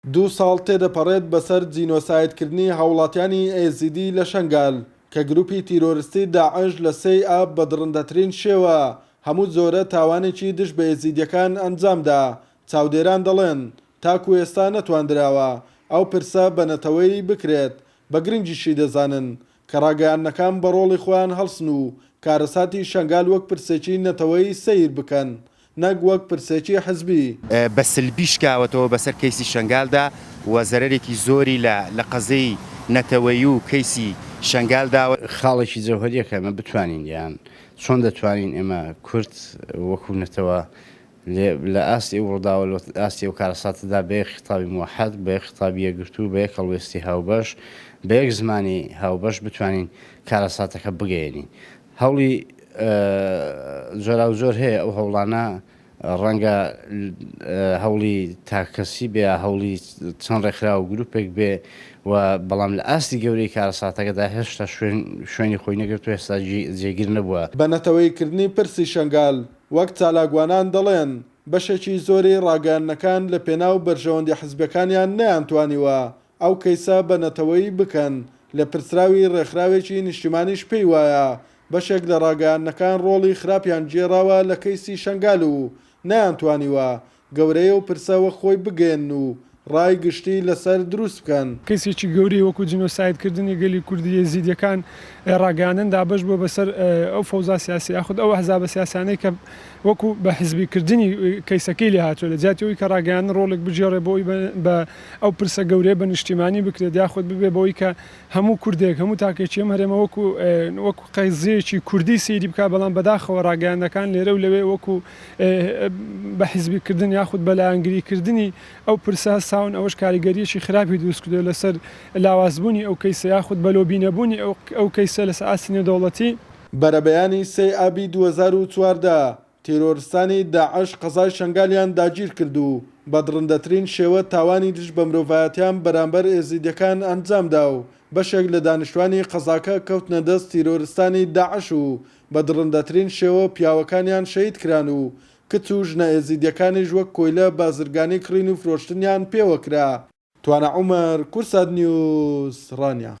دوو ساڵ تێدەپەڕێت بەسەر جینۆسایدکردنی هاوڵاتیانی ئێزیدی لە شەنگال کە گروپی تیرۆرستی داعش لە سێی ئاب بە دڕندەترین شێوە هەموو جۆرە تاوانێکی دژ بە ئێزیدیەکان ئەنجامدا، چاودێران دەڵێن تاکو ئێستا نەتواندراوە ئەو پرسە بە نەتەوەیی بکرێت، بە گرنگیشی دەزانن کە ڕاگەیاندنەکان بە ڕۆڵی خۆیان هەڵسن و کارەساتی شەنگال وەک پرسێکی نەتەوەیی سەیر بکەن نەک وەک پرسێکی حزبی. بە سلبی شکاوەتەوە بەسەر کەیسی شەنگالدا و زەرەرێکی زۆری لە لە قەزێی نەتەوەیی و کەیسی شەنگال داوە. خاڵێکی جەوهەریە کە ئێمە بتوانین یان چۆن دەتوانین ئێمە کورد وەکوو نەتەوە لە ئاستی ئەو ڕووداوە، لە ئاستی ئەو کارەساتەدا بە یەک خیتابی موەحەد، بە یەک خیتابی یەکگرتوو، بە یەک هەڵوێستی هاوبەش، بە یەک زمانی هاوبەش بتوانین کارەساتەکە بگەیەنین. هەوڵی جۆراوجۆر هەیە، ئەو هەوڵانە ڕەنگە هەوڵی تاکەکەسی بێ یا هەوڵی چەند ڕێکخراو و گروپێک بێ و بەڵام لە ئاستی گەورەی کارەساتەکەدا هێشتا شوێن شوێنی خۆی نەگرتووە، هێشتا جێگیر نەبووە. بە نەتەوەییکردنی پرسی شەنگال، وەک چالاکوانان دەڵێن، بەشێکی زۆری ڕاگەیاندنەکان لە پێناو بەرژەوەندی حزبیەکانیان نەیانتوانیوە ئەو کەیسە بە نەتەوەیی بکەن، لێپرسراوی ڕێکخراوێکی نیشتیمانیش پێی وایە بەشێک لە ڕاگەیاندنەکان ڕۆڵی خراپیان گێڕاوە لە کەیسی شەنگال و نەیانتوانیوە گەورەی ئەو پرسە وەک خۆی بگەیەنن و ڕای گشتی لەسەر دروست بکەن. کەیسێکی گەورەی وەکو جینۆسایدکردنی گەلی کوردی ئێزیدیەکان ڕاگەیاندن دابەش بووە بەسەر ئەو فەوزا سیاسی یاخود ئەو ئەحزابە سیاسیانەی کە وەکو بە حزبی کردنی کەیسەکەی لێ هاتووە لە جیاتی ئەوی کە ڕاگەیاندن ڕۆڵێک بگێڕێ بۆ ئەوی بە ئەو پرسە گەورەیە بە نیشتیمانی بکرێت یاخود ببێ بەوەی کە هەموو کوردێک هەموو تاکێکی ئەم هەرێمە وەکو وەکو قەزیەیەکی کوردی سەیری بکات بەڵام بەداخەوە ڕاگەیاندنەکان لێرە و لەوێ وەکو بە حیزبی کردن یاخود بە لایەنگری کردنی ئەو پرسە هەستاون ئەوەش کاریگەریەکی خراپی دروست کردوە لەسەر لاوازبوونی ئەو کەیسە یاخود بە لۆبی نەبوونی ئەو کەیسە لەسەر ئاستی نێودەوڵەتی. بەرەبەیانی سێی ئابی 2014، تیرۆرستانی داعش قەزای شەنگالیان داگیرکرد و بە دڕندەترین شێوە تاوانی دژ بە مرۆڤایەتیان بەرامبەر ئێزیدیەکان ئەنجامدا و بەشێک لە دانیشتوانی قەزاکە کەوتنە دەست تیرۆرستانی داعش و بە دڕندەترین شێوە پیاوەکانیان شەهید کران و کچ و ژنە ئێزیدیەکانیش وەک کۆیلە بازرگانی کڕین و فرۆشتنیان پێوە کرا. توانا عومەر، کوردسات نیوز، ڕانیە.